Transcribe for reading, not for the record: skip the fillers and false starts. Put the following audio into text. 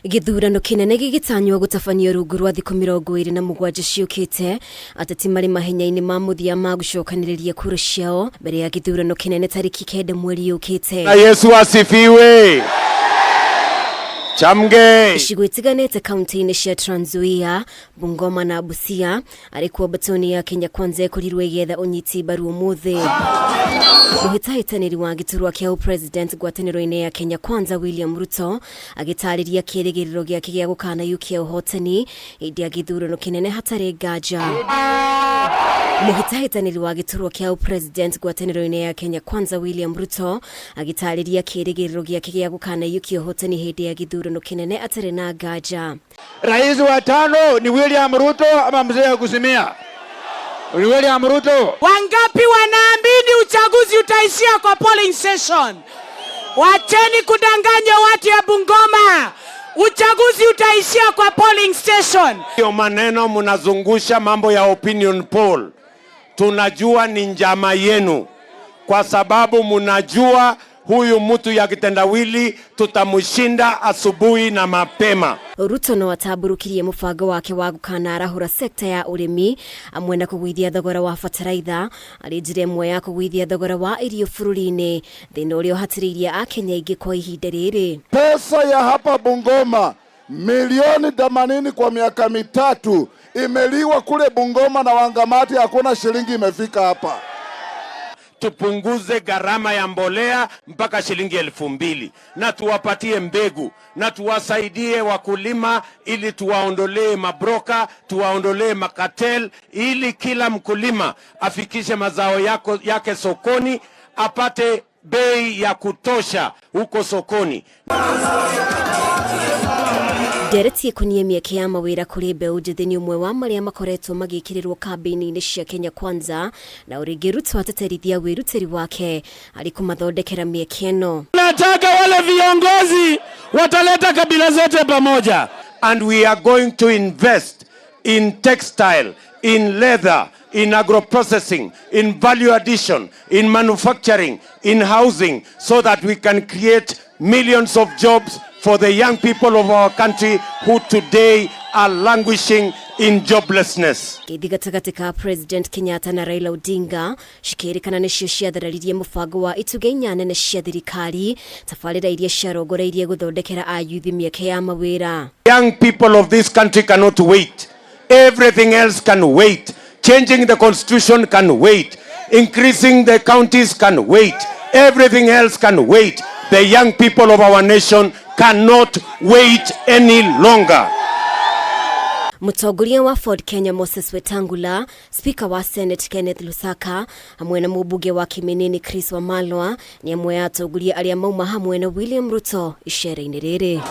Gĩthurano kĩnene gĩgĩtanywo gũtabanio rungu rwa thikũ 27 ciũkĩte, ateti marĩ mahenya-inĩ ma mũthia ma gũcokanĩrĩria kura ciao mbere ya gĩthurano kĩnene tarĩki 9 mweri ũkĩte. Na Yesu asifiwe. Chamgei. Icigo itiganĩte kaunti-inĩ cia Trans Nzoia, Bungoma na Busia arĩ kuo mbatoni ya Kenya Kwanza ĩkorirwo ĩgĩetha ũnyiti mbaru ũmũthĩ. Mũhĩtahĩtanĩri wa gĩturwa kĩa ũpresident ngwatanĩro-inĩ ya Kenya Kwanza William Ruto agĩtarĩria kĩrĩgĩrĩro gĩake gĩa gũkanayukia ũhotani hĩndĩ ya gĩthurano kĩnene hatarĩ nganja. Mũhĩtahĩtanĩri wa gĩturwa kĩa ũpresident ngwatanĩro-inĩ ya Kenya Kwanza William Ruto agĩtarĩria kĩrĩgĩrĩro gĩake gĩa gũkanayukia ũhotani hĩndĩ ya gĩthurano kĩnene atarĩ na nganja. Rais wa tano ni William Ruto ama mzee wa kusimia? Ni William Ruto. Wangapi wanaamini uchaguzi utaishia kwa polling station? Wacheni kudanganya watu ya Bungoma. Uchaguzi utaishia kwa polling station. Hiyo maneno mnazungusha mambo ya opinion poll, tunajua ni njama yenu, kwa sababu mnajua huyu mtu ya kitendawili tutamshinda asubuhi na mapema. Ruto no atambũrũkirie mũbango wake wa gũkanarahũra sekta ya ũrĩmi amwe na kũgũithia thogora wa bataraitha arĩ njĩra ĩmwe ya kũgũithia thogora wa irio bũrũri-inĩ, thĩna ũrĩa ũhatĩrĩirie Akenya aingĩ kwa ihinda rĩrĩ. Pesa ya hapa Bungoma milioni 80 kwa miaka 3 imeliwa kule Bungoma na Wangamati, hakuna shilingi imefika hapa. Tupunguze gharama ya mbolea mpaka shilingi 2,000 na tuwapatie mbegu na tuwasaidie wakulima ili tuwaondolee mabroka, tuwaondolee macartel, ili kila mkulima afikishe mazao yake sokoni, apate bei ya kutosha huko sokoni. Ndereti ĩkoniĩ mĩeke ya mawĩra kũrĩ mbeũ njĩthĩ nĩ ũmwe wa marĩa makoretwo magĩkĩrĩrwo kambĩini-inĩ cia Kenya Kwanza, na ũrĩngĩ Ruto ateterithia wĩrutĩri wake arĩ kũmathondekera mĩeke ĩno. Nataka wale viongozi wataleta kabila zote pamoja. And we are going to invest in textile, in leather, in agro-processing, in value addition, in manufacturing, in housing, so that we can create millions of jobs for the young people of our country who today are languishing in joblessness. Ngeithi gatagatĩ ka President Kenyatta na Raila Odinga cikĩrĩkana nĩcio ciathararirie mũbango wa itugĩ inya nene cia thirikari, tabarĩra iria ciarongoreirie gũthondekera ayuthi mĩeke ya mawĩra. Young people of this country cannot wait. Everything else can wait. Changing the constitution can wait. Increasing the counties can wait. Everything else can wait. The young people of our nation cannot wait any longer. Mũtongoria wa Ford Kenya Moses Wetangula, Speaker wa Senate Kenneth Lusaka hamwe na mũmbunge wa Kiminini Chris Wamalwa nĩ amwe a atongoria arĩa mauma hamwe na William Ruto icera-inĩ rĩrĩ.